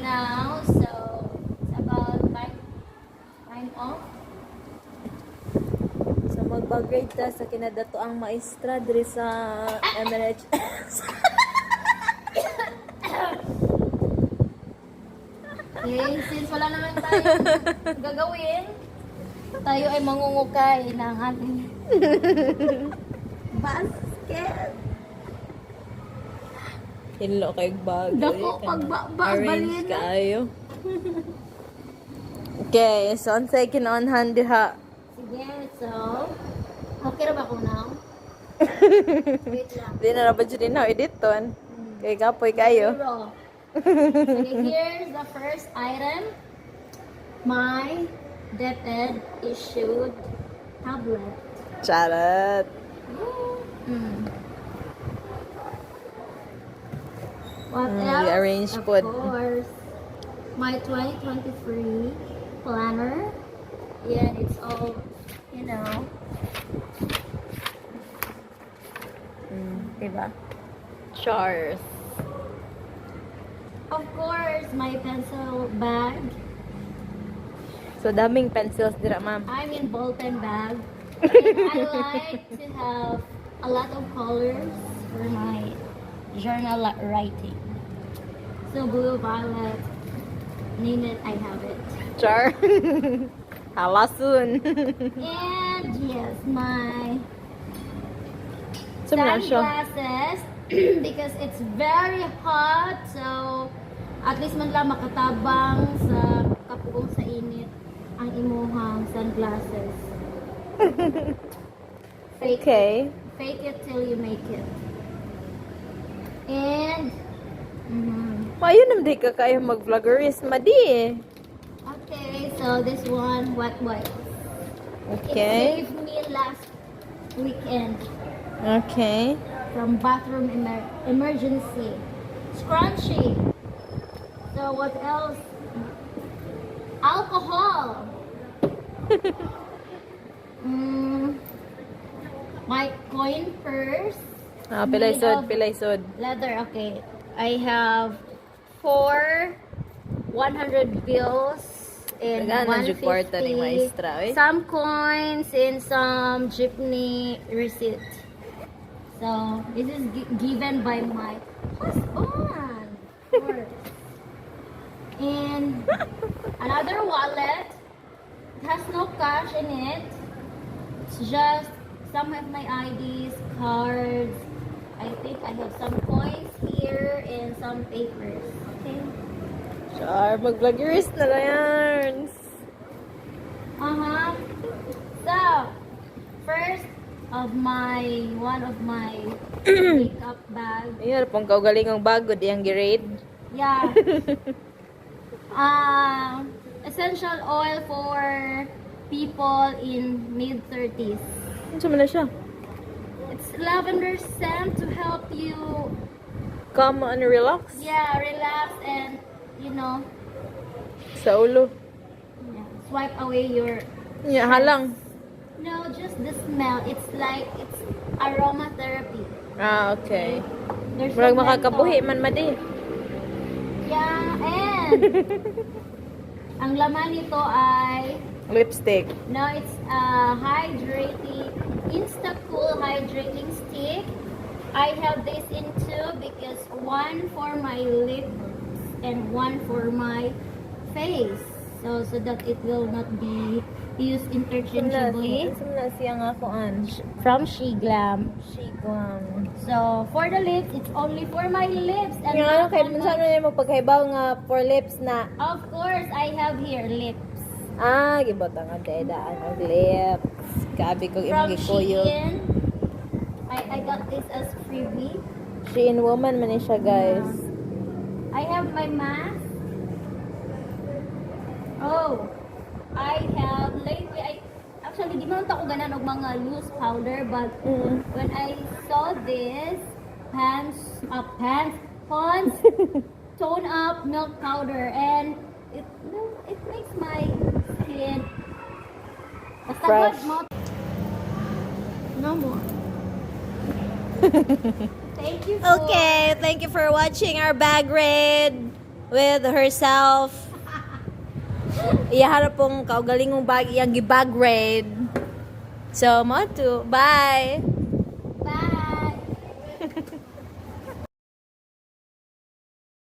now, so it's about 9 off. So mag-bag raid ta sa kinadato ang maestra diri sa MNHS. Okay, since wala naman tayong gagawin, tayo ay mangungukay ng ating basket. Hinlo kay bag. Dako, pagbaba, Arrange balina. kaayo. Okay, so unsay kinaonhan diha? Sige, so, okay ra ba ko now? Wait lang. Di na ra ba jud na editon? Kay kapoy kayo. Pero, sige, here's the first item. My DepEd issued tablet. Charot. What else? I-arrange Of pod. course, my 2023 planner. Yeah, it's all. Diba? Chars. Of course, my pencil bag. So daming pencils dira, ma'am. I mean ball pen bag. And I like to have a lot of colors for my journal writing. So blue, violet, name it, I have it. Char. Halasun. And yes, my Sa man siya? sunglasses because it's very hot. So at least man lang makatabang sa kapugong sa init ang imuhang sunglasses. Fake Fake it till you make it. And Maayo naman di ka kayo mag-vloggerist, madi eh. Okay, so this one, wet wipes. It saved me last weekend from bathroom emergency. Scrunchy. So what else? Alcohol. My coin purse. Ah, pilay Made sod, of pilay sod. leather. Okay, I have four 100 bills and Daghan ang jud kwarta ni 150, maestra, oy. some coins and some jeepney receipt. So this is given by my husband, of course. And another wallet. It has no cash in it. It's just some of my IDs, cards. I think I have some coins here and some papers. Okay. Char, mag-vloggerist na lang yan. So, first of my one of my makeup bag. Ayun, pong kaugalingong bago, di ang gi-raid. Yeah. Essential oil for people in mid 30s. Ano man na siya? It's lavender scent to help you, Calm and relax. Yeah, relax and Sa ulo. yeah, swipe away your Yeah, halang. No, just the smell. It's like it's aromatherapy. Ah, okay. There's Murag some makakabuhi menthol. man madi. Yeah, and ang laman nito ay Lipstick. No, it's a hydrating Insta Cool hydrating stick. I have this in two because one for my lips and one for my face. So that it will not be used interchangeably. Unsa man na siya nga kuan? From Sheglam. Sheglam. So for the lips, it's only for my lips and Nga ano not kay on unsa man nimo pagkahibaw nga for lips na? Of course, I have here lips. Ah, gibotang ang daan og lips. Gabi kog From imong gikuyog. Shein. I got this as freebie. Shein woman man ni siya, guys. I have my mask. Oh, I have lately, I actually di man ako ganan og mga loose powder, but when I saw this Pond's Tone Up Milk Powder and it no, it makes my skin basta Fresh. good mo. No more. Thank you for Okay, thank you for watching our bag raid. with herself. Iya pong kaugalingong bag, iyang gibag grade. So, mao to. Bye!